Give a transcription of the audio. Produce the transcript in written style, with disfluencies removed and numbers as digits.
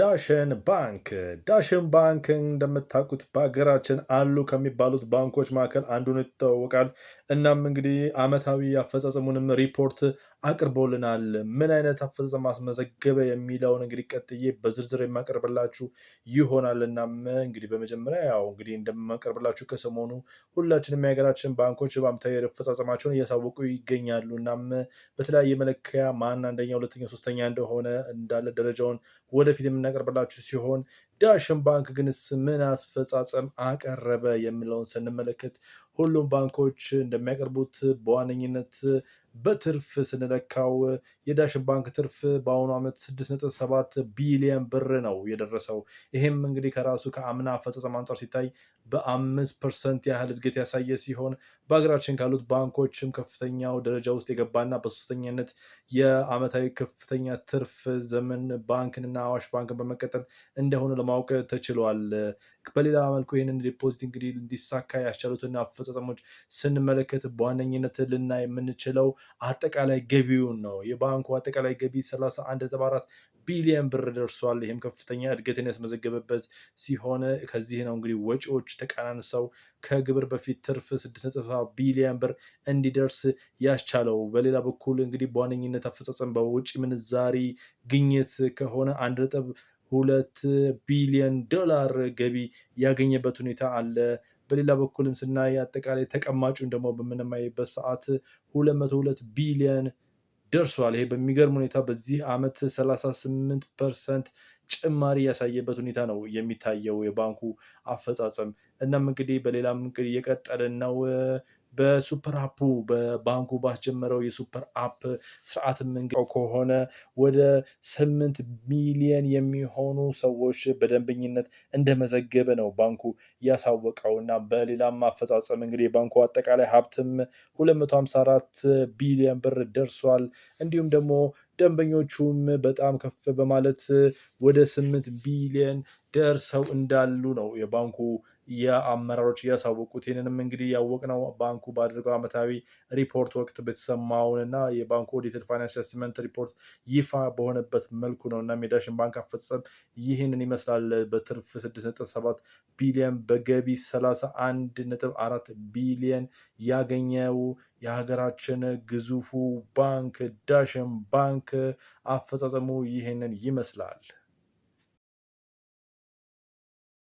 ዳሽን ባንክ። ዳሽን ባንክ እንደምታውቁት በሀገራችን አሉ ከሚባሉት ባንኮች መካከል አንዱ ነው፣ ይታወቃል። እናም እንግዲህ አመታዊ አፈጻጸሙንም ሪፖርት አቅርቦልናል። ምን አይነት አፈጻጸም አስመዘገበ የሚለውን እንግዲህ ቀጥዬ በዝርዝር የማቀርብላችሁ ይሆናል። እናም እንግዲህ በመጀመሪያ ያው እንግዲህ እንደማቀርብላችሁ ከሰሞኑ ሁላችንም የሀገራችን ባንኮች በአመታዊ አፈጻጸማቸውን እያሳወቁ ይገኛሉ። እናም በተለያየ መለኪያ ማን አንደኛ፣ ሁለተኛ፣ ሶስተኛ እንደሆነ እንዳለ ደረጃውን ወደፊት የምናቀርብላችሁ ሲሆን፣ ዳሽን ባንክ ግንስ ምን አፈጻጸም አቀረበ የሚለውን ስንመለከት ሁሉም ባንኮች እንደሚያቀርቡት በዋነኝነት በትርፍ ስንለካው የዳሽን ባንክ ትርፍ በአሁኑ ዓመት 6.7 ቢሊዮን ብር ነው የደረሰው። ይሄም እንግዲህ ከራሱ ከአምና አፈጻጸም አንጻር ሲታይ በ5% ያህል እድገት ያሳየ ሲሆን፣ በሀገራችን ካሉት ባንኮችም ከፍተኛው ደረጃ ውስጥ የገባና በሶስተኛነት የዓመታዊ ከፍተኛ ትርፍ ዘመን ባንክንና አዋሽ ባንክን በመቀጠል እንደሆነ ለማወቅ ተችሏል። በሌላ መልኩ ይህንን deposit እንግዲህ እንዲሳካ ያስቻሉትን አፈጻጸሞች ስንመለከት በዋነኝነት ልናይ የምንችለው አጠቃላይ ገቢውን ነው። የባንኩ አጠቃላይ ገቢ 31.4 ቢሊዮን ብር ደርሷል። ይህም ከፍተኛ እድገትን ያስመዘገበበት ሲሆን ከዚህ ነው እንግዲህ ወጪዎች ተቀናንሰው ከግብር በፊት ትርፍ 6.7 ቢሊዮን ብር እንዲደርስ ያስቻለው። በሌላ በኩል እንግዲህ በዋነኝነት አፈጻጸም በውጭ ምንዛሪ ግኝት ከሆነ 1.2 ቢሊዮን ዶላር ገቢ ያገኘበት ሁኔታ አለ። በሌላ በኩልም ስናይ አጠቃላይ ተቀማጩን ደግሞ በምናይበት ሰዓት 202 ቢሊዮን ደርሷል። ይሄ በሚገርም ሁኔታ በዚህ ዓመት 38% ጭማሪ ያሳየበት ሁኔታ ነው የሚታየው የባንኩ አፈጻጸም። እናም እንግዲህ በሌላም እንግዲህ እየቀጠልን ነው። በ super app ኡ በባንኩ ባስጀመረው የ super app ስርዓትም ከሆነ ወደ 8 ሚሊየን የሚሆኑ ሰዎች በደንበኝነት እንደመዘገበ ነው ባንኩ ያሳወቀው። እና በሌላም አፈጻጸም እንግዲህ የባንኩ አጠቃላይ ሀብትም 254 ቢሊዮን ብር ደርሷል። እንዲሁም ደግሞ ደንበኞቹም በጣም ከፍ በማለት ወደ 8 ቢሊዮን ደርሰው እንዳሉ ነው የባንኩ የአመራሮች እያሳወቁት። ይህንንም እንግዲህ ያወቅነው ባንኩ ባደረገው ዓመታዊ ሪፖርት ወቅት በተሰማውን እና የባንኩ audited financial statement ሪፖርት ይፋ በሆነበት መልኩ ነው። እና የዳሽን ባንክ አፈጻጸም ይህንን ይመስላል። በትርፍ 6.7 ቢሊዮን፣ በገቢ 31.4 ቢሊዮን ያገኘው የሀገራችን ግዙፉ ባንክ ዳሽን ባንክ አፈጻጸሙ ይህንን ይመስላል።